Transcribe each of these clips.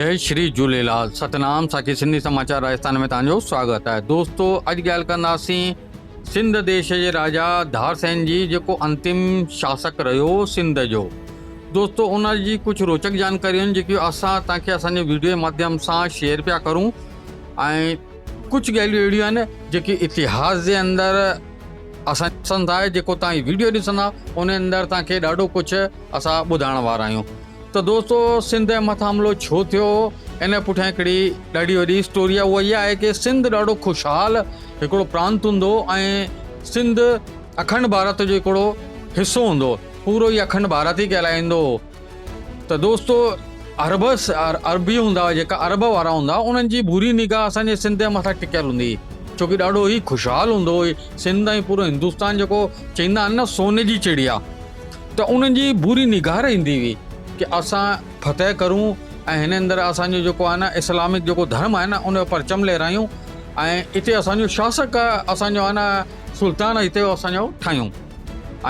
جئي شري جهوليلال ستنام ساکي سنڌي سماچار راجستان ۾ توهان جو سواگت آهي دوستو اڄ ڳالهه ڪنداسين سنڌ ديش جي راجا ڌارسين جي جيڪو انتم شاسڪ رهيو سنڌ جو دوستو ان جي ڪجهه روچڪ جانڪاريون آهن جيڪي اسان توهان کي اسان جي ويڊيو جي ماڌيم سان شيئر پيا ڪرون ۽ ڪجهه ڳالهيون اهڙيون آهن جيڪي اتهاس جي اندر اسان پسند آهي جيڪو توهان هي ويڊيو ڏسندا ان اندر توهان کي ڏاڍو ڪجهه اسان ٻڌائڻ وارا آهيون ته دوستو سنڌ جي مٿان حملو ڇو ٿيو ان جي پٺيان هڪڙي ڏاڍي وڏي اسٽوري آهي اها اها آهي ڪي سنڌ ڏاڍو خوشحال هڪڙو پرانت هوندو ۽ سنڌ اکنڊ ڀارت جو هڪڙو حصو هوندو پورو ئي اکنڊ ڀارت ئي ڪهلائيندو هو ته دوستو عرب عربي هوندا هئا جيڪا عرب وارا هوندا هئا انهن جي بري نگاهه اسان جي سنڌ جي مٿان ٽڪيل هوندي هئي ڇو ڪي ڏاڍو ئي خوشحال هوندو هو سنڌ ۽ پورو هندستان جيڪو چئيندا آهن نه سوني جي چڙيا ته انهن جي بري نگاهه رهندي هئي ڪي اسان فتح ڪرون ۽ هن اندر اسان جو جيڪو آهي نه اسلامڪ جيڪو ڌرم آهي نه ان جو پرچم لهرايون ۽ اتي اسان جو شاسڪ اسان جو آهي نه سلطان هتي اسان جو ٺاهيون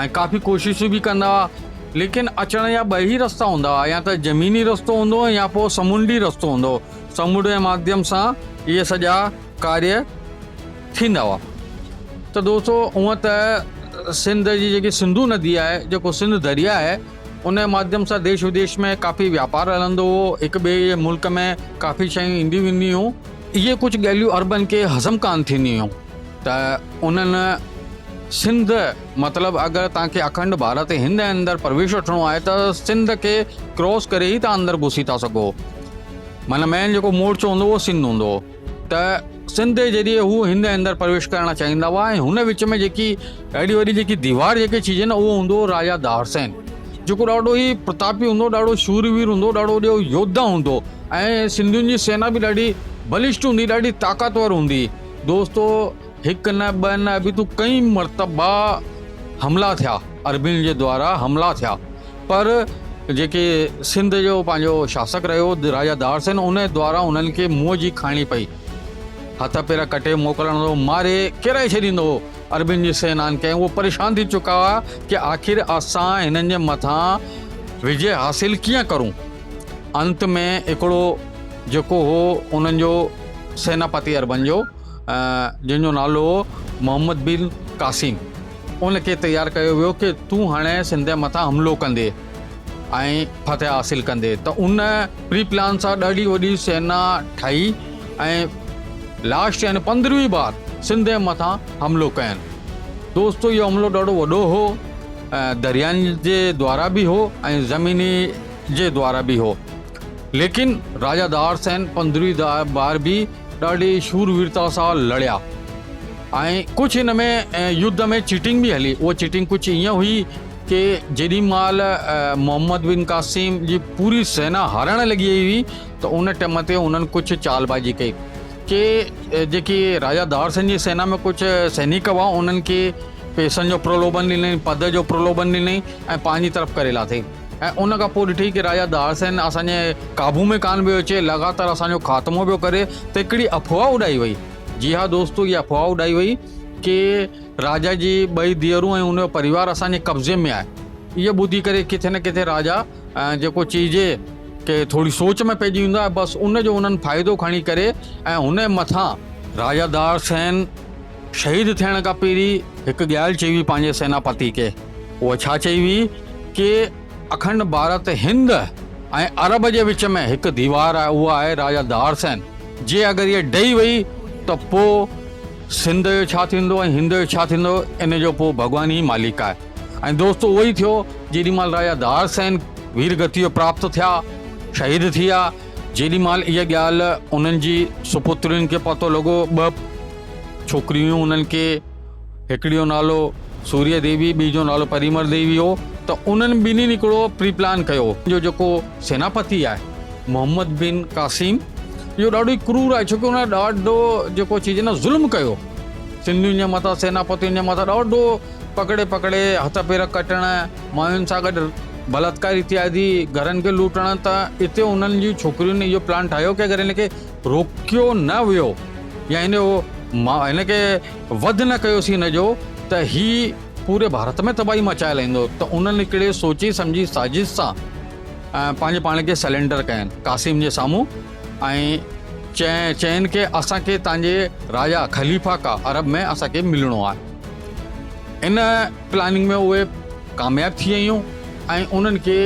۽ ڪافي ڪوششون به ڪندا هئا ليڪن اچڻ جا ٻه ئي رستا هوندا هئا يا ته زميني رستو هوندو هو يا پوء سمنڊي رستو هوندو هو سمنڊ جي ماڌيم سان اهي سڄا ڪاريه ٿيندا هئا ته دوستو هونء ته سنڌ جي جيڪي سنڌو ندي آهي جيڪو سنڌ درياء آهي ان جي ماڌيم سان ديش وديش ۾ ڪافي واپار هلندو هو هڪ ٻئي جي ملڪ ۾ ڪافي شيون اينديون وينديون هيون اهي ڪجهه ڳالهيون عربن کي هضم ڪانه ٿينديون هيون ته انهن سنڌ مطلب اگر توهان کي اکنڊ ڀارت هند جي اندر پرويش وٺڻو آهي ته سنڌ کي ڪراس ڪري ئي توهان اندر گهسي ٿا سگهو معنيٰ مين جيڪو مورچو هوندو اهو سنڌ هوندو هو ته سنڌ جي ذريعي هو هند جي اندر پرويش ڪرڻ چاهيندا هئا ۽ هن وچ ۾ جيڪي اهڙي وڏي جيڪي ديوار جيڪي چئجي نه اهو هوندو هو راجا دارسين جيڪو ڏاڍو ئي پرتاپي هوندو هو ڏاڍو شوروير هوندو هو ڏاڍو وڏو يوڌا هوندو هو ۽ سنڌين جي سينا به ڏاڍي بلشٽ هوندي ڏاڍي طاقتور هوندي دوستو هڪ نه ٻه نه ابي تون ڪئي مرتبا حملا ٿيا عربين جي دوارا حملا ٿيا پر جيڪي سنڌ جو پنهنجو شاسڪ رهيو راجا دارسين ان دوارا انهن کي منهن جي کائڻي پئي. هٿ پير ڪٽي موڪلڻ ماري ڪيرائي ڇڏيندو هو عربين جي سينائن کي ۽ اهي پريشان ٿي چڪا هئا ڪي آخر اسان هنن جي مٿان وجي حاصل ڪيئن ڪرون. انت ۾ هڪڙو جيڪو هو انهن جو سيناپتي عربن جو جنهن جو نالو هو محمد بن قاسم ان کي تيار ڪيو ويو ڪي تون هاڻي سنڌ جي مٿان حملو ڪندي ۽ فتح حاصل ڪندي ته ان پري پلان سان ڏاڍي وڏي سينا ٺاهي ۽ لاسٽ يعني پندرهين بار سنڌ جي مٿان حملو ڪين دوستو اهو حملو ڏاڍو وڏو هو دريائن جي دوارا به هو ۽ زميني جي دوارا به هو ليڪن راجا دار سين پندرهين بار به ڏاڍي شورويرتا سان لڙيا ۽ ڪجهه هن ۾ يڌ ۾ چيٽنگ به هلي اها چيٽنگ ڪجهه ائين هئي ڪي جيڏي مهل محمد بن قاسم جي پوري سينا هارائڻ لڳي وئي هئي ته ان ٽيم تي انهن ڪجهه چال بازي ڪئي ڪي جيڪي راجا دار سنگهه جي سينا ۾ ڪجهه سينڪ هئا انهن کي پيسن جو پرلوڀن ڏنائين پد جو پرلوڀن ڏنائين ۽ پنهنجي طرف ڪري لاٿائين ۽ ان کان پوء ڏٺئي ڪي راجا دار سين اسان جي قابو ۾ ڪانه پيو اچي لڳاتار اسان جو خاتمو پيو ڪري ته هڪڙي افواهه اڏائي وئي جي ها دوستو اها افواهه اڏائي وئي ڪي راجا جي ٻئي ڌيئرون ۽ ان جو پريوار اسان جي قبضي ۾ آهي. اهو ٻڌي ڪري ڪٿي نه ڪٿي راجا جيڪو چئجي ڪي ٿوري سوچ ۾ پئجي ويندو آهي بس ان جو انهن فائدو کڻي ڪري ۽ هن جي مٿان راجا دار سين شهيد ٿيڻ کان پهرين هڪ ڳالهه چئي هئي پنهنجي سيناپتي کي اها ڇا چئي هئي ڪي اکنڊ ڀارت هند ۽ عرب جي وچ ۾ هڪ ديوار آهي اها آهي راجا دار سين جي اگر هيء ڊهي وئي ته پوء سنڌ جو ڇا ٿيندو ۽ هند جو ڇا ٿيندو ان جو پوء ڀڳوان ئي مالڪ آهي ۽ دوستو اهو ئي ٿيو جيڏي مهل راجا دار سين وير گتيء پراپت ٿيا شهيد ٿي ويا جيڏي مهل اها ڳالهه انهن جي سپترين کي پتو لڳو ٻه ڇوڪريون هيون انهن کي هڪڙي جو نالو سوريه ديوي ٻي جو نالو پريمل ديوي هو ته انهن ٻنهين هڪڙو پري پلان ڪيو جو جيڪو سيناپتي آهي محمد بن قاسم اهو ڏاڍو ئي ڪرور آهي ڇو ڪي هن ڏاڍو جيڪو چئجي نه ظلم ڪيو سنڌين جي مٿان سيناپتين جي مٿان ڏاڍو پڪڙي پڪڙي هٿ پير ڪٽڻ ماين سان گڏ بلاتڪار اتيادي گهرن کي لوٽڻ ته اتي انهن جي ڇوڪرين اهو پلان ٺاهيو ڪي اگر هن کي روڪيو نه ويو يا هن جو هن کي وڌ نه ڪيوسين هن جو ته هي پوري ڀارت ۾ تباهي مچائي لاهيندو ته انهن هڪڙي سوچي سمجهي سازش سان پنهنجي پاڻ کي سلينڊر ڪين قاسم جي سامهون ۽ چين ڪي اسان کي توهان جي راجا خليفا کا عرب ۾ اسان کي ملڻو آهي. ان پلاننگ ۾ اهي ڪامياب ٿي ويون ۽ انهن کي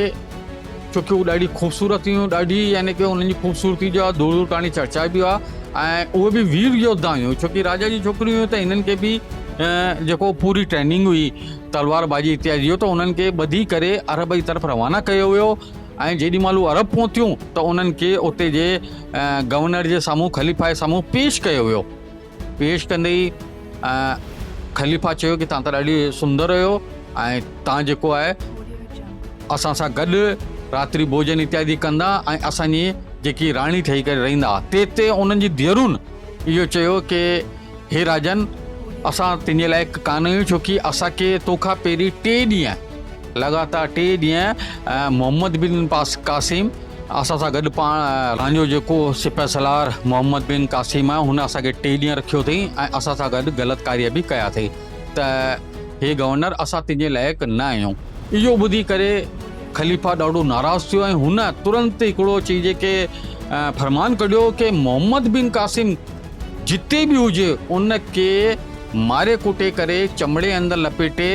ڇو ڪي هو ڏاڍي خوبصورت هيون ڏاڍي يعني ڪي انهن جي خوبصورتي جا دور دور تاڻي چرچا به هئا ۽ اهي به وير يوڌا هيون ڇو ڪي راجا جي ڇوڪريون هيون ته انهن کي به جيڪو پوري ٽريننگ هئي تلوار بازي اتيادي جو ته انهن کي ٻڌي ڪري عرب جي طرف روانا ڪيو ويو ۽ جيڏي مهل هو عرب پهتيون ته انهن کي اتي جي گورنر جي سامهون خليفا جي سامهون پيش ڪيو ويو. پيش ڪندي ئي خليفا چيو ڪي توهان ته ڏاڍي سندر هيو ۽ توهان جيڪو آهي اسان سان گڏ راتري ڀوڄن اتيادي ڪندا ۽ اسان جي جيڪي راڻي ٺهي ڪري رهندا. تي تي انهن جي ڌيئرن اهو چيو ڪي هي راجن اسان تنهنجي لائق ڪانه آهيون ڇو ڪي اسان کي توکان پهرين ٽي ڏينهن لڳاتار ٽي ڏينهن محمد بن قاسم اسان سان گڏ پاڻ پنهنجو جيڪو سپهه سالار محمد بن قاسم آهي هن اسان کي ٽي ڏينهن رکيو اٿئي ۽ اسان سان گڏ غلط ڪاريه به ڪيا اٿئي ته هي گورنر اسان تنهنجي لائق نه آهيون. اهو ٻڌي ڪري خليفه ڏاڍو ناراض ٿيو ۽ هن ترنت هڪڙو چئجي ڪي فرمان ڪڍيو ڪي محمد بن قاسم جتي به هجي ان کي ماري ڪٽي ڪري چمڙي اندر لپيٽي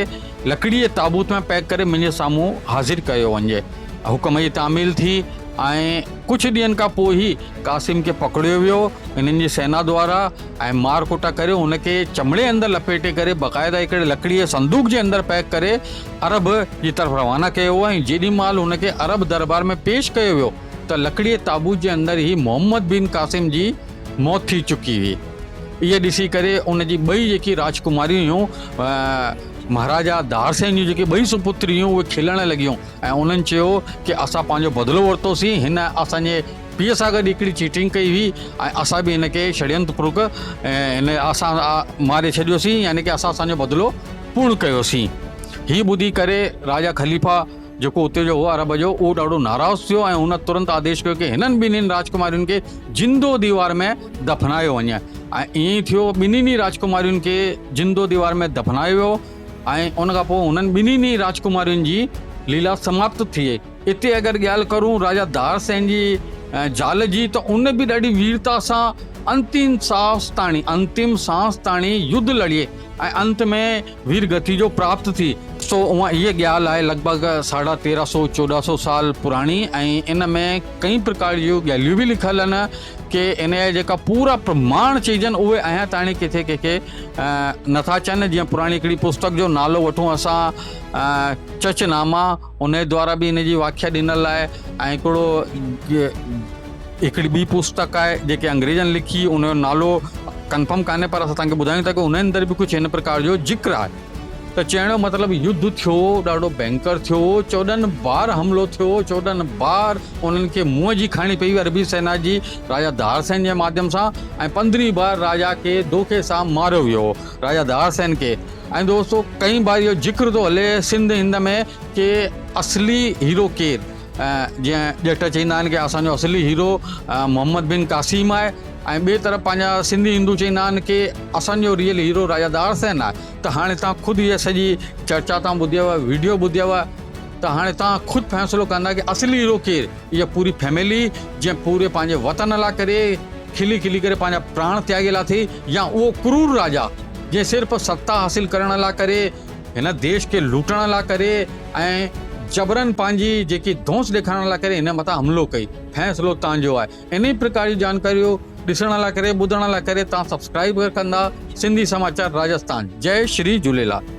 لڪڙيء جي تابوت ۾ پيڪ ڪري منهنجي سامهون حاضر ڪيو وڃجي. حڪم جي تعميل ٿي ۽ ڪجهه ڏينهن کان پوء ئي قاسم کي پڪڙيو ويو هنن جي سينا دوارا ۽ مار ڪٽا ڪري هن کي چمڙي اندر لپيٽي ڪري باقاعده هڪڙي لڪڙيء جي صندوق جي اندر پيڪ ڪري عرب جي طرف روانا ڪيو ويو ۽ جيڏي مهل هن کي عرب دربار ۾ پيش ڪيو ويو ته لڪڙيء جي تابوت جي اندر ئي محمد بن قاسم جي موت ٿي چڪي هئي. اهي ڏسي ڪري ان جي ٻئي جيڪي راجڪماريون هيون، مهاراجا دارسين جون جيڪي ٻئي سپتريون هيون، اهي کلڻ لڳيون ۽ انهن چيو ڪي اسان پنهنجو بدلو ورتوسين، هن اسان جي پيء سان گڏ هڪڙي چيٽنگ ڪئي هئي ۽ اسان به هن کي ڇڙينت پروڪ هن اسان ماري ڇڏيوسين، يعني ڪي اسان اسان جو بدلو پورڻ ڪيوسين. هي ٻڌي ڪري راجا خليفا جيڪو اتي جو هو عرب جو، اهو ڏاڍو ناراض ٿيو ۽ هن ترنت آديش ڪيو ڪي هنن ٻنهين راجڪمارين کي زندو ديوار ۾ دفنايو وڃي ۽ ائين ئي ٿيو. ٻنهين ئي راجڪمارين کي زندو ديوار ۾ دفنايو ويو ۽ ان کان پوء هنن ٻنهين ئي راجڪمارين جي ليلا سماپت ٿي وئي. اتي اگر ڳالهه ڪرون راجا دارسين جي زال جي ته ان به ڏاڍي ويرتا سان انتم ساهس تاڻي انتم سانس تاڻي يڌ لڙي ۽ انت ۾ وير گتي جو پراپت ٿي. سو اها هيء ڳالهه آهي لڳ ڀڳ ساڍا تيرهن سو چوڏهن سو سال پراڻي ۽ ان ۾ ڪئين پرڪار جون ڳالهيون به لکيل آهن ڪي ان جا جيڪا پورا پرماڻ چئجن اهي اڃا تاڻي ڪٿي ڪنهن کي نٿا اچن جيئن پراڻي هڪڙي پستڪ جو نالو وٺون اسان چچ ناما ان جي دوارا به ان جي واکيا ڏنل آهي ۽ هڪڙو هڪڙي ٻي پستڪ آهي جيڪي انگريزن لکي ان جو نالو ڪنفرم ڪانهي پر اسان توهان کي ٻڌايون ٿا ڪي ان اندر به ڪجهه هن پرڪار جو ذڪر آهي ته چئڻ جو مطلب يڌ ٿيو ڏاڍو ڀينڪر ٿيو 14 بار حملو ٿيو 14 بار انهن کي منهن جي کائڻي پئي عربي سينا جي راجا دارسين جي ماڌيم سان ۽ 15 بار راجا کي دوکي سان ماريو ويو راجا دارسين کي ۽ دوستو ڪئين بار اهو ذڪر ٿو هلي سنڌ هند ۾ ڪي اصلي هيرو ڪير جيئن ڄٽ چئيندا آهن ڪي اسان جو اصلي هيرو محمد بن قاسم آهي ۽ ٻئي طرف پنهنجا سنڌي هندو چئيندا آهن ڪي اسان جو ريئل هيرو راجا دار سين آهي ته هاڻي توهان خود هيء سڄي چرچا توهان ٻڌيو ويڊيو ٻڌيو ته هاڻي توهان خود فيصلو ڪندا ڪي اصلي هيرو ڪير اها پوري فيملي جنهن پوري پنهنجي وطن لاء ڪري کلي کلي ڪري پنهنجا پراڻ تياڳي لاٿي يا اهو ڪرور راجا جنهن صرف ستا حاصل ڪرڻ لاء ڪري هن ديش کي لوٽڻ لاء ڪري ۽ جبرن پنهنجي جيڪي ڌونس ڏيکارڻ لاء ڪري هن مٿان حملو ڪئي فيصلو تان جو آهي انهي پرڪار جون جانڪاريون ڏسڻ لاء ڪري ٻڌڻ لاء ڪري تان سبسڪرائب ڪندا سنڌي سماچار راجستان جئي شري جهوليلال.